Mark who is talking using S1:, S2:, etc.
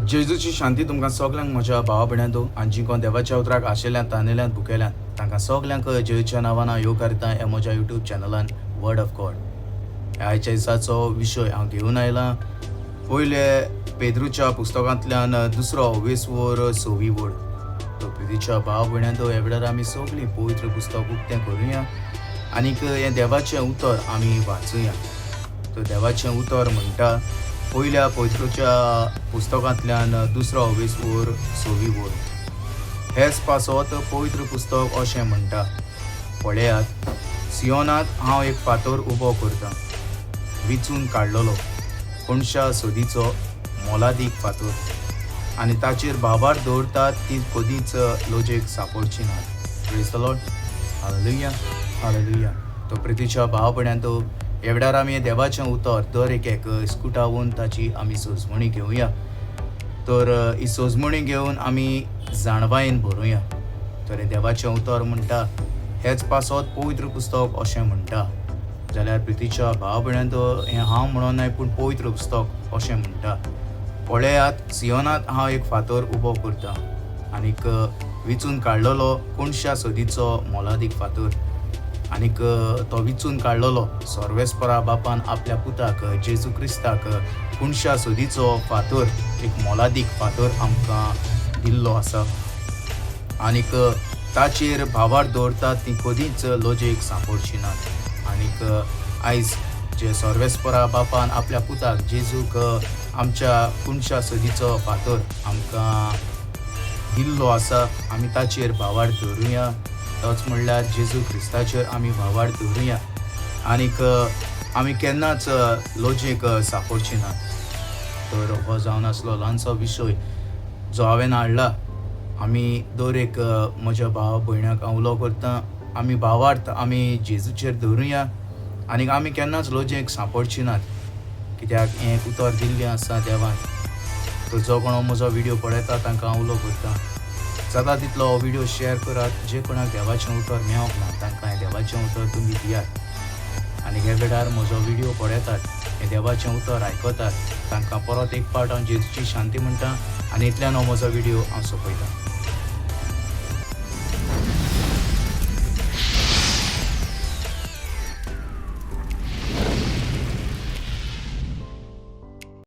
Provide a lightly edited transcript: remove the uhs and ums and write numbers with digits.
S1: जेजूची शांती तुमकां सगल्यांक म्हज्या भावा भयणांनो आनी जी कोण देवाच्या उतराक आशिल्ल्यान तानेल्यान भुकेल्यान तांकां सगल्यांक जेजूच्या नांवान हांव येवकारता ह्या म्हज्या युट्यूब चॅनलान वर्ड ऑफ गॉड. आयच्या दिसाचो विशय हांव घेवन आयला पयले पेद्रूच्या पुस्तकांतल्यान दुसरो 20 वर 6वी वळ. तो प्रितीच्या भाव भयणांनो, ह्या वेळार आमी सगळीं पवित्र पुस्तक उक्तें करुया आनीक हें देवाचें उतर आमी वाचुया. तो देवाचें उतर म्हणटा पयल्या पवित्रच्या पुस्तकांतल्यान दुसरो 20 वर 6वी वळ, हेच पासत पवित्र पुस्तक अशें म्हणटा, पळयात, सियोनात हांव एक फातर उबो करतां, विचून काडलेलो कोणशा सोदीचो मोलादीक फातर, आनी ताचेर भावार दवरतात ती कदीच लोजेक सापडची नात. Praise the Lord, hallelujah, hallelujah. तो प्रितीच्या भाव भयणांनो, ह्या वेळार आमी देवाचें उतर दर एक एक स्कुटावून ताची आमी सोजमणी घेवया. तर ही सोजमणी घेवन आमी जाणवायेन भरुया. तर हें देवाचें उतर म्हणटा, हेच पासत पवित्र पुस्तक अशें म्हणटा. जाल्यार प्रितीच्या भाव भयणांनो, हें हांव म्हणून न्हय, पूण पवित्र पुस्तक अशें म्हणटा, पळयात, सियोनात हांव एक फातर उबो करता आनीक विचून काडलेलो कोणशा सदीचो मोलादीक फातर, आनीक तो विचून काडलेलो सर्वेस्परा बापान आपल्या पुताक जेजू क्रिस्ताक कोणशा सदीचो फातर, एक मोलादीक फातर आमकां दिल्लो आसा, आनीक ताचेर भावार दवरतात ती कदीच लोजेक सांपडची नात. आनीक आयज जे सर्वेस्परा बापान आपल्या पुताक जेजूक आमच्या कुणशा सदीचो फातर आमकां दिल्लो आसा, आमी ताचेर भावार दवरुया. तोच म्हणल्यार जेजू क्रिस्ताचेर आमी भावार दवरुया आनीक आमी केन्नाच लोजेक सांपडची नात. तर हो जावन आसलो ल्हानसो विशय जो हांवें हाडला. आमी दर एक म्हज्या भाव भयणाक हांव उलो करता, आमी भावार्थ आमी जेजूचेर दवरुया आनीक आमी केन्नाच लोजेक सांपडची नात, कित्याक हें एक उतर दिल्लें आसा देवान. तर जो कोण म्हजो व्हिडियो पळयता तांकां हांव उलो करता, जाता तितलो हो व्हिडियो शेअर करात. जे कोणाक देवाचें उतर मेळोंक ना तांकां हें देवाचें उतर तुमी दियात. आनी हे वेळार म्हजो व्हिडियो पळयतात, हें देवाचें उतर आयकतात, तांकां परत एक फावट हांव जेजूची शांती म्हणटा आनी इतल्यान हो म्हजो व्हिडियो हांव सोंपयतां.